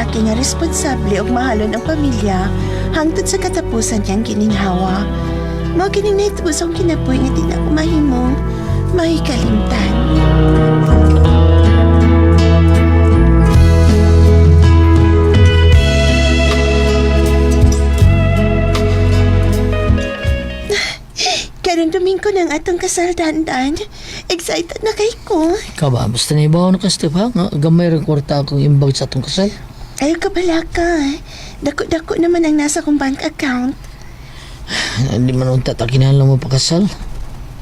lalaki nga responsable ug mahalon ang pamilya hangtod sa katapusan niyang gininhawa. Mao kining nahitabo sa akong kinabuhi nga di na ako mahimong mahikalimtan. Karon Domingo ng atong kasal, Dandan. Excited na kay ko. Ikaw ba? Basta na ibaw na ka, Steph, ha? Nga, gamay rin kwarta akong imbag sa atong kasal. Ayaw ka bala ka. Dako-dako naman ang nasa kong bank account. Hindi man unta ta kinahanglan mo pakasal.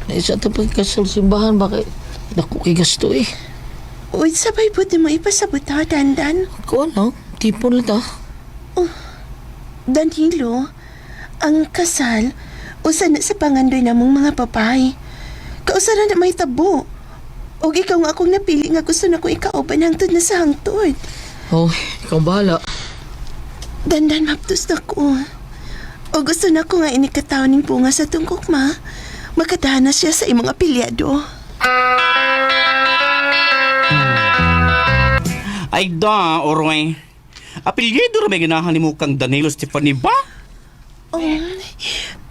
Isa ito pagkasal simbahan, bakit? Dako kay gasto eh. Uy, sabay buti mo ipasabot ha, Dandan. Kuan no? Tipon lang ta. Danilo, ang kasal, usa na sa pangandoy namong mga babae. Kausa na na may tabo. Og ikaw nga akong napili nga gusto na ko ikauban hangtod na sa hangtod. Oh, ikaw ang bahala. Dandan, maptos na ko. O gusto na ko nga inikataw ning bunga sa tungkok ma. Makadahan na siya sa imong apelyado. Ay da, Oroy. Apelyido ra may ganahan nimo kang Danilo Stefani ba? Oh,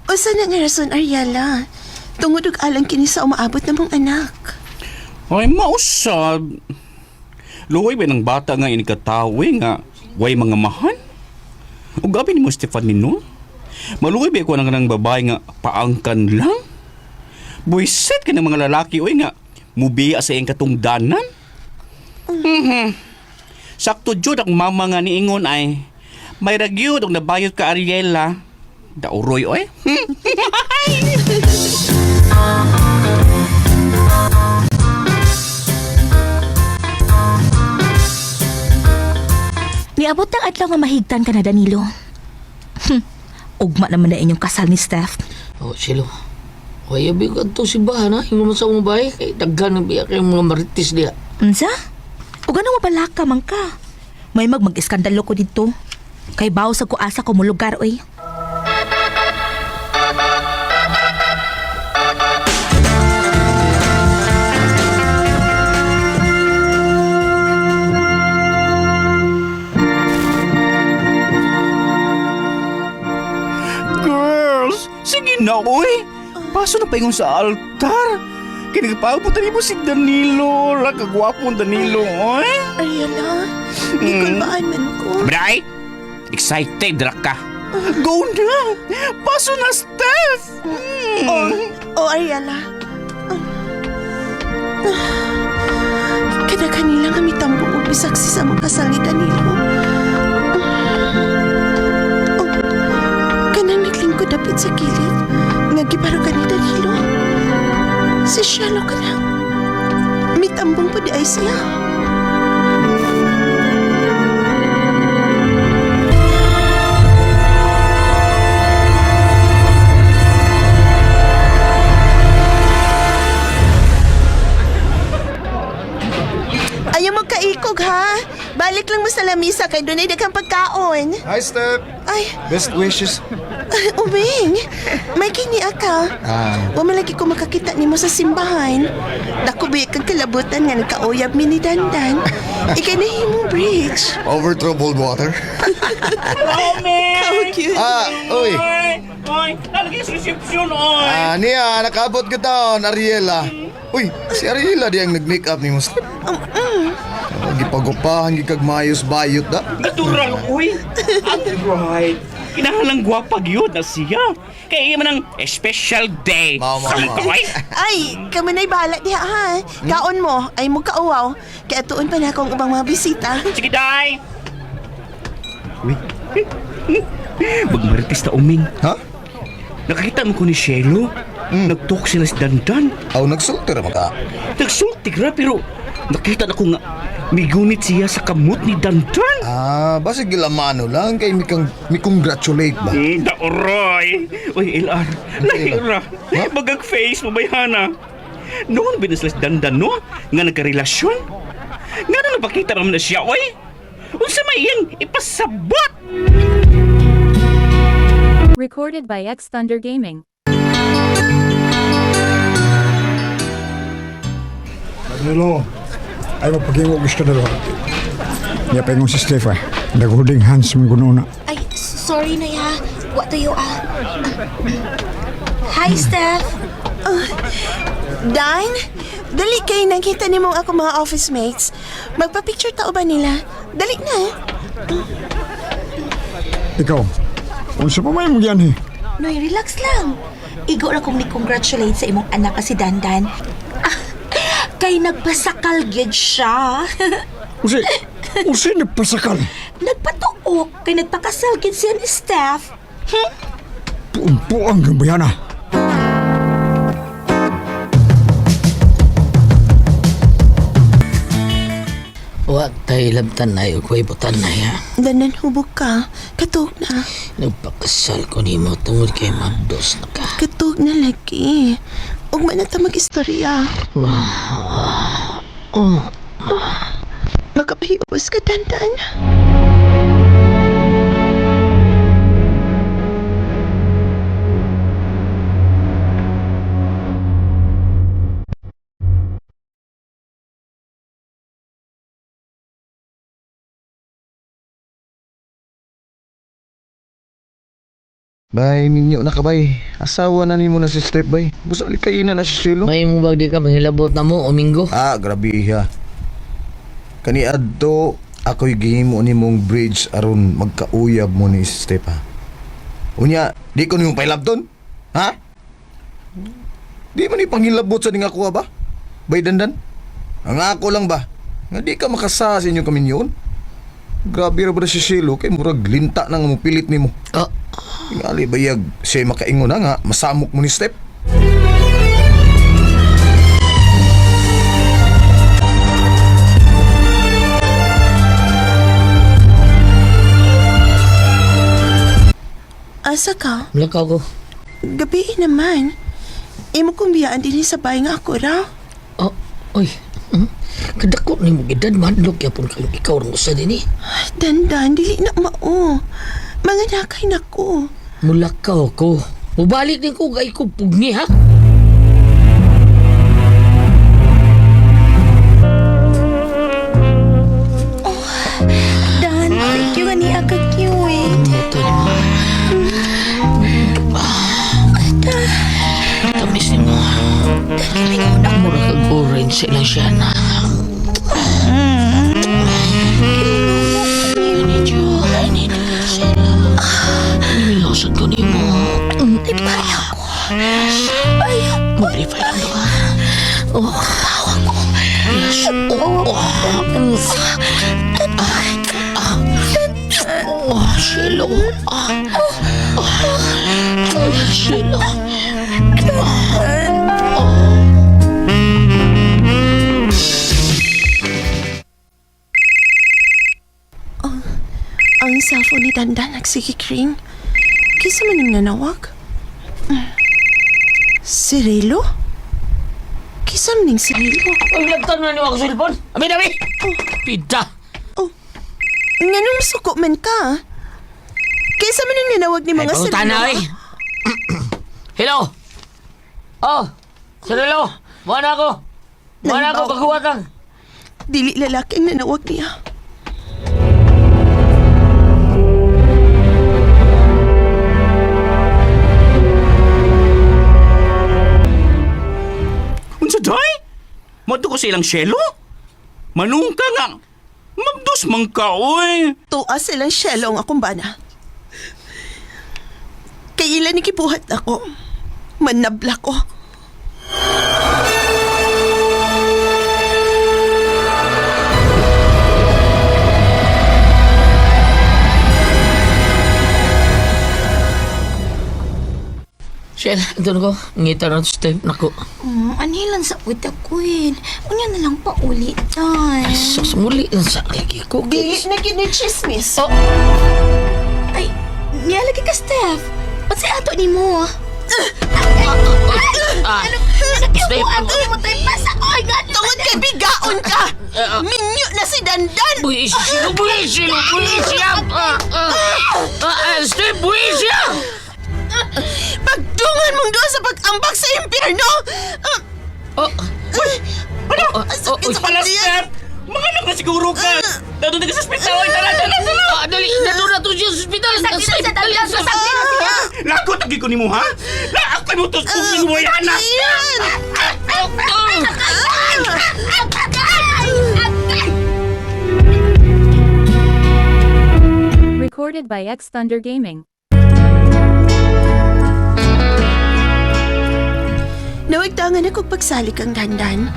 usa na nga rason, Ariela. Tungod og alang kini sa umaabot na mong anak. Ay, mausab. Luway ba ng bata nga inikatawe nga way mga mahan? O gabi nimo Stefani no? Maluway ba ko nang kanang babae nga paangkan lang? Buisit ka ng mga lalaki oy nga mubiya sa iyang katungdanan. Mhm. Sakto jud ang mama nga niingon ay may ragyod og nabayot ka Ariela. Dauroy oy. Niabot ang adlaw nga mahigtan ka na, Danilo. Ugma naman na inyong kasal ni Steph. Oh, silo. Way, abi ko ato simbahan ha. Ingon man sa akong bahay. Kay daghan ng biya kayong mga maritis diha. Unsa? O ganun mabalaka man ka. May mag-iskandalo ko dito. Kay baw sa kuasa ko mo lugar, oy. Girls, sige na, oy. Paso na paingon sa altar. Kinagpaabot mo si Danilo. Lakagwapong Danilo, oy. Ariela, gikulbaan man ko. Bray, excited ra ka. Go na! Paso na, Steph! Mm. Oh, oh, Ariela. Kada kanila kami tambo og bisaksi sa among kasal ni Danilo. Oh, kanang naglingkod dapit sa kilid, nga gibarugan ni Danilo. Si Shelo ka na. Mitambong po di ay siya. Ayaw mo kaikog ha. Balik lang mo sa lamisa kay dunay daghang pagkaon. Hi, Steph. Ay, Best wishes. Ubing, may kinia ka. Ah. Wa man lagi ko makakita nimo sa simbahan. Dako ba kang kalabutan nga nagkauyab mi ni Dandan. Ikay nahimong bridge. Over troubled water. How cute. Ah, uy. Oy, oy, nalagay sa reception, oy. Ah, niya, nakabot ka taon, Ariela. Uy, si Ariela di ang nag-make up ni mo, Steph. Oh, gipagupahan, gikagmayos bayot da. Natural, oy. Ang bride. Kinahalang gwapa gyud na siya. Kaya iya man ang special day. Mao, mao, Sa mao. oy. Ay, kami na'y bahala diha ha. Kaon mo, ay mo kauwaw. Kaya tuon pa na akong ubang mga bisita. Sige, day. Uy. Magmarites na uming. Ha? Nakakita mo ko ni Shelo. Nagtalk sila si Dandan. Aw, nagsulti ra ka. Nagsulti ra pero nakita na ko nga migunit siya sa kamot ni Dandan. Ah, basta gilamano lang kay mikang mi-congratulate ba. Daoroy. Uy, LR. Lahira. Ha? Bagag face mo bayhana. Noon ba na sila si Dandan, no? Nga nagkarelasyon? Nga na napakita naman na siya, oy? Unsa may iyang ipasabot? Recorded by X Thunder Gaming. Danilo, ay mapag-iwag gusto na doon. Niya pa yung si Steph eh. Nag-holding hands man kuno na. Ay, sorry na ya. Wa tayo ah. Hi, Steph. Dan, dali kay nakita nimo ako mga office mates. Magpa-picture tao ba nila? Dali na. Ikaw, unsa pa may mong yan eh? Noy, relax lang. Igo ra kong ni-congratulate sa imong anak ka si Dandan. Ah, kay nagpasakal gyud siya. Usi, usi nagpasakal. Nagpatuok kay nagpakasal gyud siya ni Steph. Puang-puang kang bayana. Wa tay labtan na ug way butan na ya. Dandan, hubog ka. Katog na. Nagpakasal ko nimo tungod kay mabdos na ka. Katog na lagi. Ug man na ta mag-istorya. Oh, Makapahiubos ka, Dandan. Bay, minyo na ka bay. Asawa na nimo na si Steph bay. Busa kay na na si Shilo. May mo bag di ka manghilabot na mo o minggo. Ah, grabe ha. Kani adto ako'y gihimo nimong bridge aron magkauyab mo ni Steph ha. Unya, di ko nimo pailabton. Ha? Di man ni panghilabot sa ning ako ba? Bay dandan. Ang ako lang ba? Nga di ka makasa sa inyong kaminyon. Grabe ra ba na si Shilo kay murag linta na nga mopilit nimo. Oh, Tingali bayag siya makaingon na nga masamok mo ni Steph. Asa ka? mulakaw ko. Gabi naman. Imo kong biyaan din sa bahay nga ako ra. Oh, oy. Kadako ni mo gidad madlok yapon kayo ikaw ra mo sa dinhi. Ay, Dandan, dili na mao. Mga nakay na ko. Mulakaw ko. Mubalik din ko kay ko pugni ha. Dan, thank you gani ka cute. Ito ni mo. Tamis ni mo. Mura kag orange sa ilang siya na. I need you. I need you, Sheila. Nilawasan ko ni mo. Ay, bayaw ko. Bayaw ko. Mag-refine ang duha. Oh. Yes. Oh. Oh. Oh, Sheila. Ah. Ah. Sheila. Ang cellphone ni Dandan nagsikiring. Kisa man yung nanawag. Cirilo? Kisa man yung Cirilo? Ang lagtan na niyo ako cellphone. Ami dami. Pida. Nganong suko man ka? Kisa man yung nanawag ni mga Ay, Cirilo? na eh. Hello. Oh, Cirilo. Buwan ako. Buwan ako Naibaw. kaguwatang. Dili lalaki ang nanawag niya. Unsa day? Madto ko sa ilang syelo? Manungka nga. Mabdos man ka, oy. Tuwa silang siyelo ang akong bana. Kay ilan ni kibuhat ako. Manabla ko. Shell, doon ko. Ngita na to step nako. Anilan sa uta queen. Unya na lang pa ulit, Dan. Sus, muli lang sa lagi ko. Dili na gid ni chismis. Oh, Ay, niya lagi ka, Steph. Unsay ato nimo? ah, Ano Steph, Ako mo tayo pasa ko. Ay, gano. Tungod kay bigaon ka. Minyo na si Dandan. buwisyo, buwisyo, buwisyo. Ah, ah, ah, ah, Step, buwisyo! Pagdungan mong doon sa pag-ambak sa impyerno. Oh, Ano? oh, oh, Sa Pala, Steph! Mga anak na siguro ka! Dado na ka sa ospital! Ay, tara, tara, tara! Ah, dali, dali na to siya sa ospital. Sakit na siya, dali na, sakit na siya. Lagot ang ko nimo ha? La ako mo to kung mo anak. Ian! Recorded by X Thunder Gaming. Nawigtangan ako pagsalik ang dandan.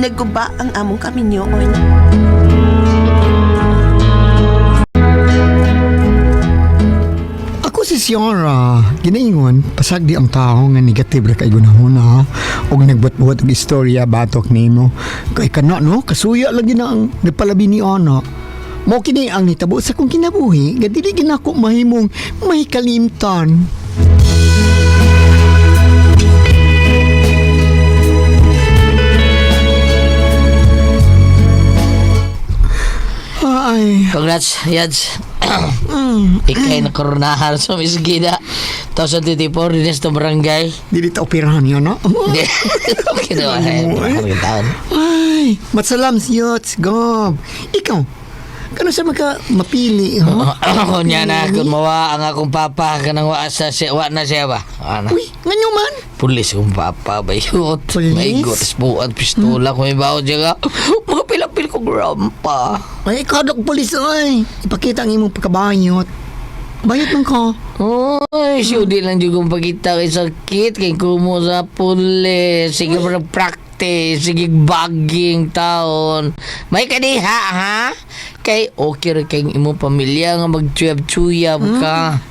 Nagguba ang among kaminyoon. Ako si Sierra, ginaingon, pasagdi ang tao nga negative ra kay gunahon ha. Og nagbuhat-buhat og istorya batok nimo. Kay kana no, kasuya lagi na ang nagpalabi ni ana. Mao kini ang nitabo sa kong kinabuhi, nga dili ginako mahimong may kalimtan. Ay, Congrats, Yads. Ikay na koronahan sa Miss Gina. 2024, dinis to barangay. dili ta operahan niya no. Hindi. Okay na ba? Ay, taon. Ay, matsalam si Yots, Gob. Ikaw, kano sa maka mapili, ha? Ako niya na, kung mawa ang akong papa, kanang wa sa siya, wa na siya ba? Wa na. Uy, nganyo man. Pulis kong papa, bayot. Pulis? May gotas buat, pistola, kung may baon siya ka. Mga pilapil kong rampa. Ay, kadok pulis, ay. Ipakita ang imong pagkabayot. Bayot man ko. Oy, siudi lang juga kong pagkita kay sakit, kay kumo sa pulis. Sige, oh. Practice, sige, bagging taon. May kaniha, ha? Kay okay ra kay imong pamilya nga magtsuyab-tsuyab ka.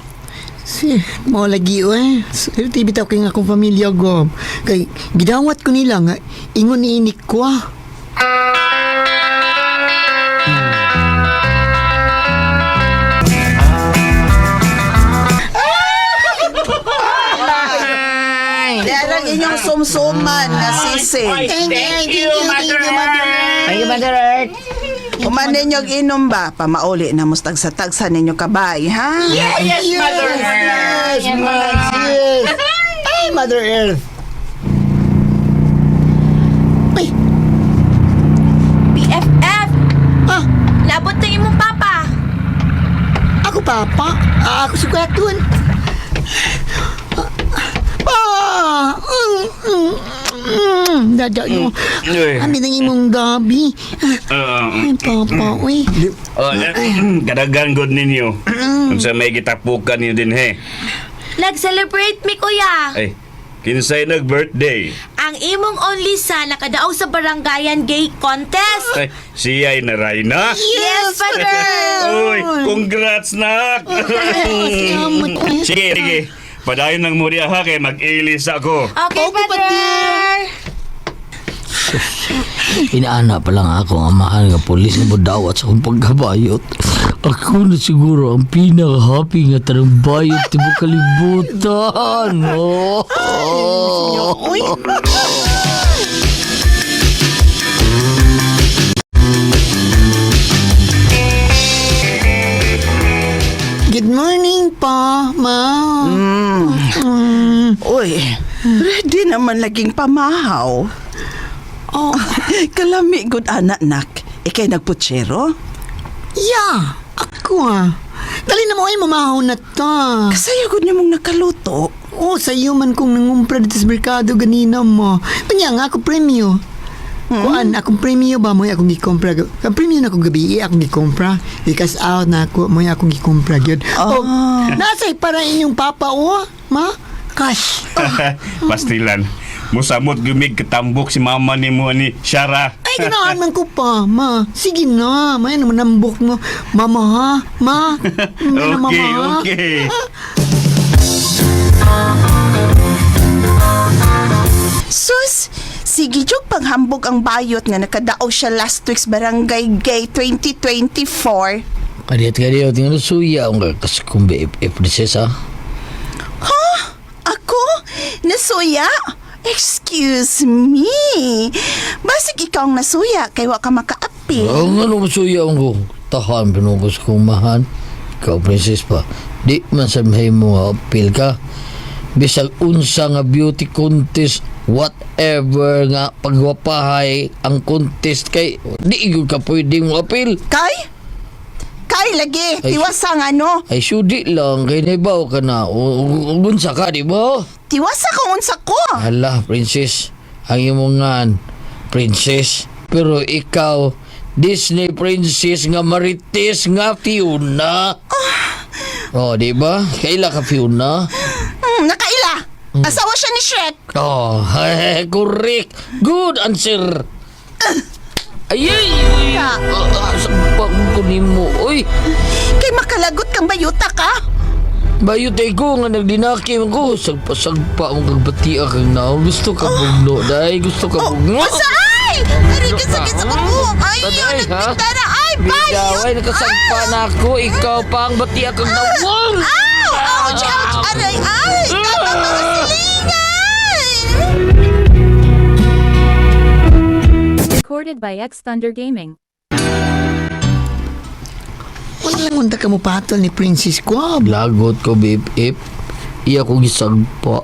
Si, mao lagi, oy. Swerte bitaw kay nga akong pamilya, Gob. Kay, gidawat ko nila nga, ingon ni inik ko, ah. Darang inyong sumsuman na sisig. Thank you, Mother Earth. Ay, Mother Earth. Kuman ninyong inom ba? Pamauli na mustag sa tagsa ninyo kabay, ha? Yes, Mother Earth. Yes, yes. Ay, Mother Earth. Ay, BFF, ah, labot na imong papa. ako papa. Ah, ako si Kuya Tun. Pa! Dada no. Uy. Amin ang imong gabi. Ah, Ay, papa, uy. Oh, kadagan good ninyo. Unsa may gitapukan ninyo din he. Nag-celebrate mi kuya. Ay, kinsay nag-birthday. Ang imong only son nakadaog sa barangayan gay contest. Ay, siya'y naray na. Yes, father. Uy, congrats nak. Salamat. Sige, sige. Padayon ng muri ha kay mag-ilis ako. Okay, father. Inaana pa lang ako ang amahan nga pulis nga modawat sa akong pagkabayot. Ako na siguro ang pinaka-happy nga tanong bayot tibok kalibutan. Oh. Uy, Good morning pa, ma. uy. Ready naman laging pamahaw. Oh, Kalami good anak nak. Ikay nagputsero? yeah. Ako ah. Dali na mo ay mamahaw na ta. Kasayo gud nimong nakaluto. Oh, sa iyo man kong nangumpra dito sa merkado ganina mo. Kanya nga ako premyo. Kuan, akong premyo ba mo akong gikompra. Ang premyo na akong gabi, eh, akong gikompra. Because out na ako, mo akong gikompra gyud. Oh, nasa para inyong papa oh, ma? Cash. Pastilan. Musamot gumig katambok si mama ni mo ni Shara. Ay, ganahan man ko pa, ma. Sige na, may naman nambok mo. Mama ha? Ma? May na, mama, Okay, ha? okay. Sus! Sige, jug panghambog ang bayot nga nakadaog siya last week's Barangay Gay 2024. Kadiyot kadiyot nga suya ang kasakumbi BFF prinsesa. Ako? Nasuya? Excuse me. Basig ikaw ang nasuya kay wa ka makaapil. Ang ano suya ang ko. Tahan pinugos kong mahan. Ikaw princess pa. Di man sa mo nga apil ka. Bisag unsa nga beauty contest, whatever nga pagwapahay ang contest kay di gyud ka pwedeng mo apil. Kay? Kay lagi, Ay, tiwasa nga no. Ay sudi lang kay naibaw ka na. Unsa ka di ba? Tiwasa kung unsa ko. Hala, princess. Ang imong ngan, princess. Pero ikaw, Disney princess nga marites nga Fiona. Oh, di ba? Kaila ka Fiona? Nakaila. Asawa siya ni Shrek. Oh, correct. Good answer. Ay, ay, ay. Sagpa ko nimo. Uy, Kay makalagot kang bayuta ka. bayot ay ko nga nagdinaki ko. Sagpa-sagpa mo kag batia kang naong. Gusto ka bugno, day. Gusto ka bugno. Asa ay! Aray ka sakit sa kuko. Ay, Taday, yun, ha? nagpintara. Ay, Bigaw, bayot. ay nakasagpa na ako. Ikaw pa ang batia kang nawang. Ow! Ouch! Ouch! Aray! Ay! Tama mga silingan! Recorded by X Thunder Gaming. Wala lang unta ka mo patol ni Princess Guab. Lagot ko, babe. Ip. Iya ko gisagpa.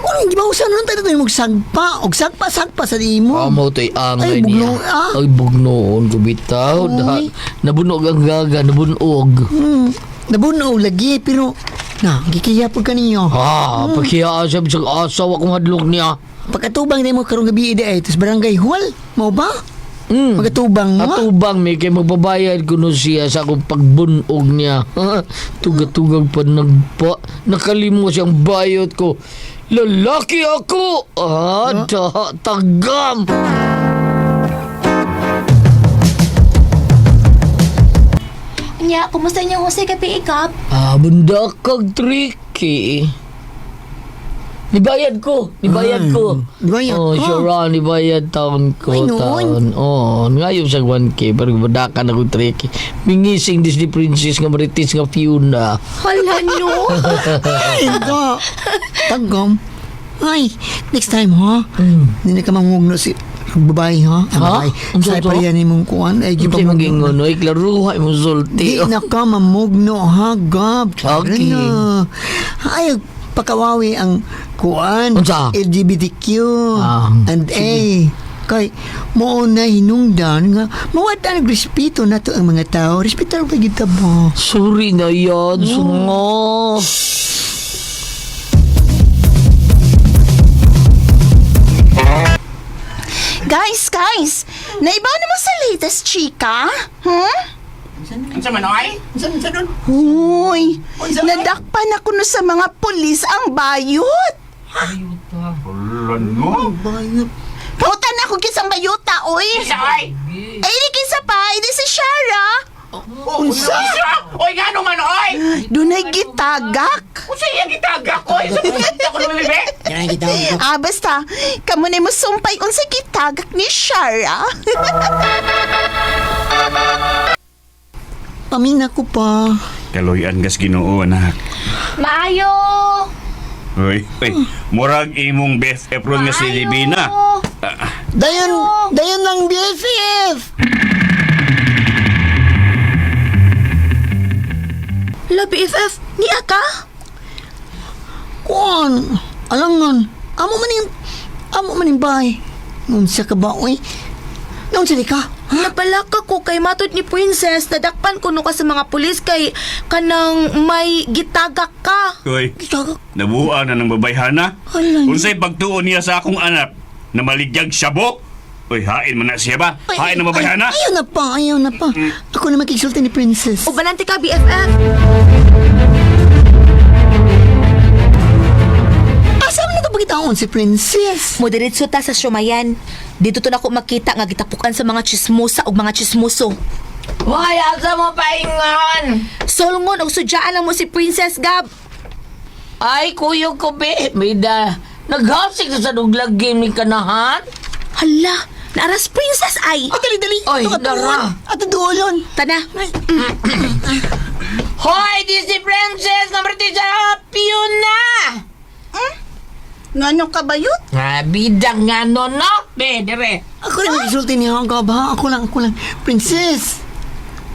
Ano, di ba usan nun tayo tayo magsagpa? Og sagpa-sagpa sa di mo. Amo to'y angay Ay, niya. bugno, ah. Ay, bugnoon ko bitaw. Uy. Nabunog ang gaga, nabunog. Nabuno lagi, pero na, gikiya po ka ninyo. Ah, pagkiyaan siya bisag asa wa kong hadlok niya. Pagkatubang na mo karong gabi ide ay, tas barangay hall, mao ba? Pagkatubang mo? Atubang mi kay magbabayad kuno siya sa akong pagbunog niya. Tugatugag pa nagpa nakalimo siyang bayot ko. Lalaki ako. Ah, da, tagam. Nya, kumusta niyo Jose ka piikap? Ah, bunda kag tricky. Nibayad ko, nibayad ko. Nibayad oh, ka? Sure, ah, nibayad taon ko, Ay, noon. taon. Oh, ngayon sa 1K, pero badakan ako tricky. Mingising Disney princess nga marites nga Fiona. Hala no. Ay, ga. Tagam. Ay, next time ha. Hindi na ka mangugno si babae ha. Ang Ha? babae. Unsa Sa to? pa yan imong kuan ay Unsa gipamugno. magingon, oy, klaruha imong sulti. Di na ka mamugno ha, Gab. Klaro Okay. na. Ay, pakawawi ang kuan. Unsa? LGBTQ Ah, and A. Kay mo na hinungdan nga mawad ang respeto nato ang mga tao. Respeto pa kita ba? Sorry na yan, sungo. Guys, guys! Naibaw na mo sa latest chika? Hmm? Unsa man ay? Uy, nadakpan ako no sa mga pulis ang bayot. Wala no. Pautan ako kisang bayuta, oy. Ay! Ay, di kisa pa, hindi si Shara. Unsa? Oy ngano man oy? Dunay gitagak. Unsa iyang gitagak oy? Sa pumunta ko naman bebe. Ah, basta, kamo na mo sumpay unsa gitagak ni Shara. Pamina ko pa. Kaloy-an gas Ginoo anak. Maayo. Oy, oy, murag imong best apron nga si Libina. Dayon, dayon lang BFF. La BFF, niya ka? Kuan, alangan. Amo man yung, amo man yung bahay. Unsa ka ba, oy? Naunsa di ka? Napalaka ko kay matod ni Princess, nadakpan kuno ka sa mga pulis kay kanang may gitagak ka. Oy, Gitagak. nabuha na ng babayhana. Ala. Unsay pagtuon niya sa akong anak na maligyag siyabo? Oy, hain man na siya ba? Ay, Hain na ay, babayhana? Ayaw na pa, ayaw na pa. Ako na makiksulti ni Princess. Ubanante ka BFF. Asa man na pagkitaon si Princess? Moderitso ta sa Shumayan. Dito to nako makita nga gitapukan sa mga chismosa ug mga chismoso. Why, asa mo paingon? Solngon og sudyaan lang mo si Princess Gab. Ay, kuyo ko, be. Mida, naghasik na sa duglag game ni kanahan. Hala, naaras Princess ay. Ay, dali, dali. Oy, Ito ka, dara. duol. Ato duolon. Tana. Hoy, Disney Princess! Number 3 sa Fiona! Ngano ka bayot? Ah, bidang nga no, no? Be, dire. Ako na makiksulti niya, Gab, ha? Ako lang, ako lang. Princess,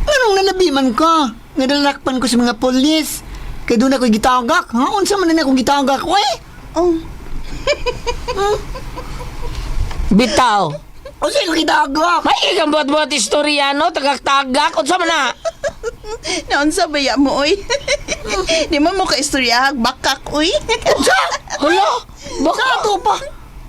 anong nalabi man ka? Nga dalakpan ko sa mga polis. Kay doon ako'y gitagak, ha? Unsa man na akong gitagak, oy? Oh, Bitaw. Unsa akong gitagak? May ikang buhat-buhat istorya, no? Tagak-tagak. Unsa man na? Naunsa ba ya mo, oy? Di mo mo ka-istoryahag bakak, oy. Unsa? Hala? Baka. Sa ato pa.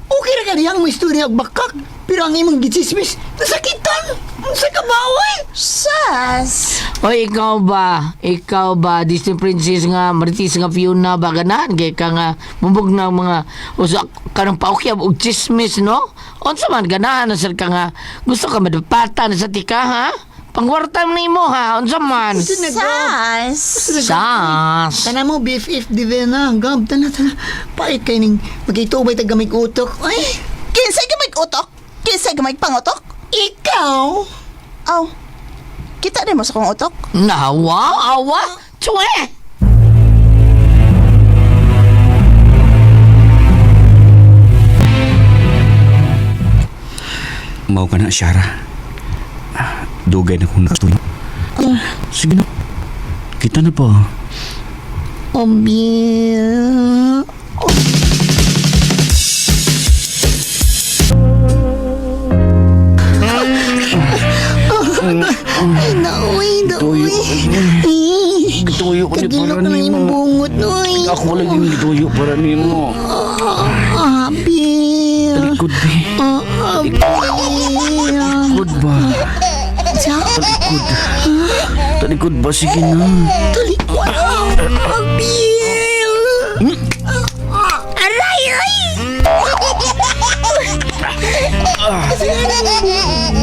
Okay ra kaniyang mo istorya og bakak, pero ang imong gitsismis, nasakitan. Unsa ka ba, oy? Sas! Oy, ikaw ba? Ikaw ba? Disney princess nga, Marites nga Fiona ba? Ganahan kay ka nga mubog na mga usa kanang paukyab og chismis, no? Unsa man ganahan na sir ka nga gusto ka madapatan sa tika, ha? Pangwarta nimo ha? Unsa man? Sas! Sas. Tana mo, BFF Divina. Gab, tana, tana. Pait kay ning magitubay tag gamay utok. Ay, Kinsay gamay utok? Kinsay gamay pangotok? ikaw? Aw, kita din mo sa kong utok? Nawa, awa, tsuwe. Mao ka na, Shara. Ah, dugay na kong nakatuyo. Sige na. Kita na pa. Obi. Ay, naoy, naoy. Ay, Gituyo ko ni kagilo para ko na nimo. imong bungot, oy. Ako lang yung gituyo para nimo. Ah, Bill. Talikod, be. Ah, Bill. Talikod ba? Sa Talikod. Talikod ba? Sige na. talikod. Ah, Bill. Aray, ay! Kasi nga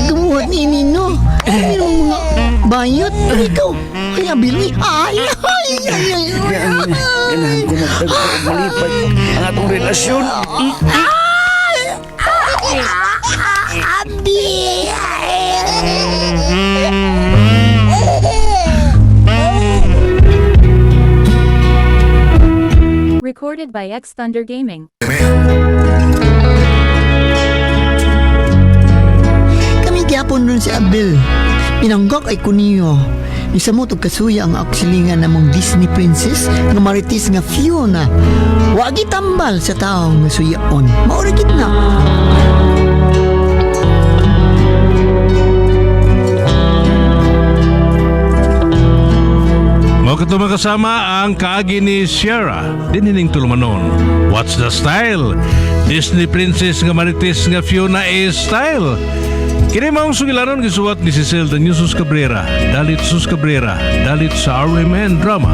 gumuhat ni Nino. Ano yung mga bayot? Pero ikaw, ay, Abil, uy. Ay, ay, ay, ay, ay. Ganahan ko magtagpo og malipay ang atong relasyon. Recorded by X Thunder Gaming. Kami gyapon ron si Abel. Pinanggak ay kuniyo. Nisamot og kasuya ang aksilingan namong Disney princess nga marites nga Fiona. Wagi tambal sa taong nga suyaon. Maura gid na. Mao kato mga kasama ang kaagi ni Sierra dinining tulumanon. What's the style? Disney princess nga marites nga Fiona A style. Kini maong sugilanon gisuwat ni Cecil Danyusos Cabrera, Dalit Sus Cabrera, Dalit sa RMN Drama.